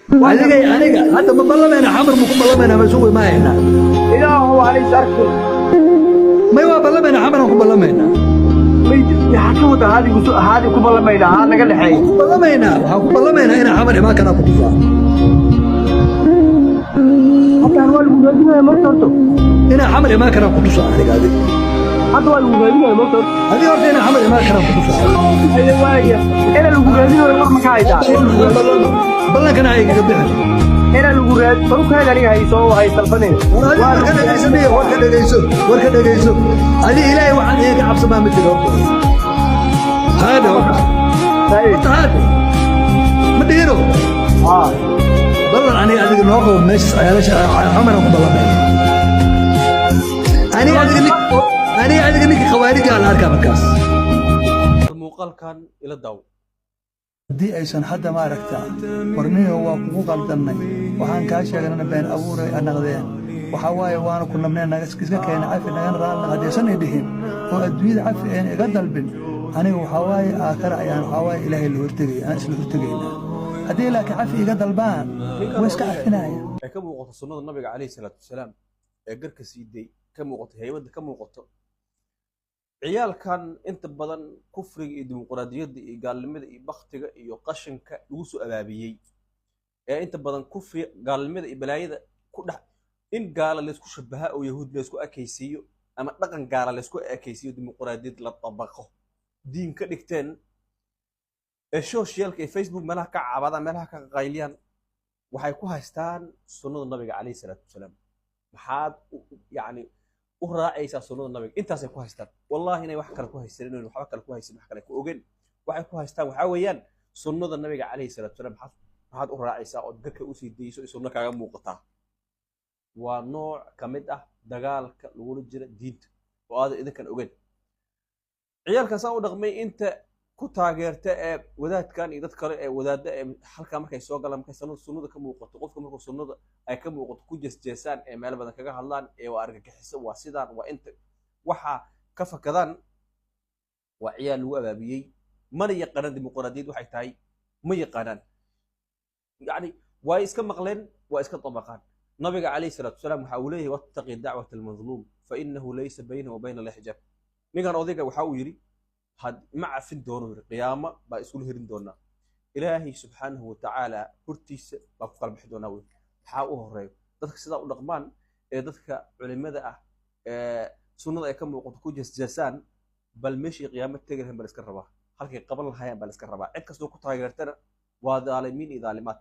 Adiga aniga hadda ma ballamayna? Xamar ma ku ballamayna ma sugi maayna? Ilaahu halis arki. May, waa ballamayna, xamaraan ku ballamaynaa. Maxaa ka wada haadigu haadi ku ballamaynaa haa naga dhexeey? Ku ballamaynaa, waxaan ku ballamaynaa inaan Xamar imaan karaa ku tusaa. Haddaan waa lagu raadinaya marka horto. Inaan Xamar imaan karaan ku tusaa aniga adiga. Hadda waa lagu raadinaya marka horto. Adiga horta inaan Xamar imaan karaan ku tusaa. Haye, waaya ina lagu raadinayo war ma ka haysaa? Ballankana ha igaga bixin. Ina lagu raad barukaada aniga hayso hay dalbanin. War adiga warka dhegayso miya? Warka dhegayso, warka dhegayso. Adi Ilaahay waxaan iiga cabsamaa ma jiro horta. Haadhe horta. Horta haadhe ma dhihino. Ballan aniga adiga noo qabo meeshas ceelasha Xamaran ku ballamay. Aniga adiga nin, aniga adiga ninka khawaarija la arkaa markaas. Muuqaalkan ila daawo. Haddii aysan hadda maaragtaa warniyo waa kugu qaldannay, waxaan kaa sheegnana been abuuray naqdeen, waxaa waaye waana ku nabneen, naga iska keena cafi, nagana raalna haddaysan i dhihin oo adduunyada cafi ayna iga dalbin, aniga waxaa waaye aakhira ayaan waxaa waaye Ilaahay la hortegaya, aan isla hortegaynaa. Haddii laakiin cafi iga dalbaan, waa iska cafinaya. Ay ka muuqato sunnada nabiga calayhi salaatu wasalaam ee garka siiday, ka muuqato haybadda ka muuqato. Ciyaalkan inta badan kufriga iyo dimuqraadiyadda iyo gaalnimada iyo baktiga iyo qashinka lagu soo abaabiyey, ee inta badan kufriga, gaalnimada iyo balaayada ku dhex in gaala laysku shabaha oo yahuud laysku ekaysiiyo ama dhaqan gaala laysku ekaysiiyo, dimuqraadiyad la dabaqo, diin ka dhigteen, ee socialka iyo Facebook meelaha ka cabadaan, meelaha ka qayliyaan, waxay ku haystaan sunnada nabiga calayhi salaatu wasalaam. Maxaad yacni u raacaysaa sunnada nabiga? Intaasay ku haystaan. Wallahi inay wax kale ku haysan, inay waxba kale ku haysan, wax kale ku ogeyn. Waxay ku haystaan waxaa weeyaan sunnada nabiga calayhi salaatu wasalaam. Maxaad u raacaysaa ood garka usii dayso sunno kaaga muuqataa? Waa nooc ka mid ah dagaalka lagula jira diinta oo aadan idinkan ogeyn. Ciyaalkan saa u dhaqmay, inta ku taageerta ee wadaadkan iyo dad kale ee wadaadda ee halkaa markay soo galaan, markay sunnada ka muuqato, qofka markuu sunnada ay ka muuqato ku jeesjeesaan ee meel badan kaga hadlaan ee waa argagixiso, waa sidaan, waa inta waxaa ka fakadaan, waa ciyaal lagu abaabiyey. Mana yaqaanaan dimuqraadiyad waxay tahay, ma yaqaanaan. Yacni waa iska maqleen, waa iska dabaqaan. Nabiga calayhi salaatu wasalaam waxa uu leeyahay: "Wattaqi dacwata almadluum, fa innahu laysa baynahu wa bayna allahi xijaab." Ninkan odayga waxa uu yidhi had ma cafin doono, yidhi qiyaamo baa iskula herin doonaa, Ilaahay subxaanahu watacaala hortiisa baa ku kala bixi doonaa. Wey maxaa u horeeyo dadka sidaa u dhaqmaan ee dadka culimada ah ee sunnada ay ka muuqato ku jeesjeesaan? Bal meeshii qiyaamo tegi lahayn baa la iska rabaa, halkay qaban lahayaan baa la iska rabaa. Cid kastoo ku taageertana waa daalimiin iyo daalimaad.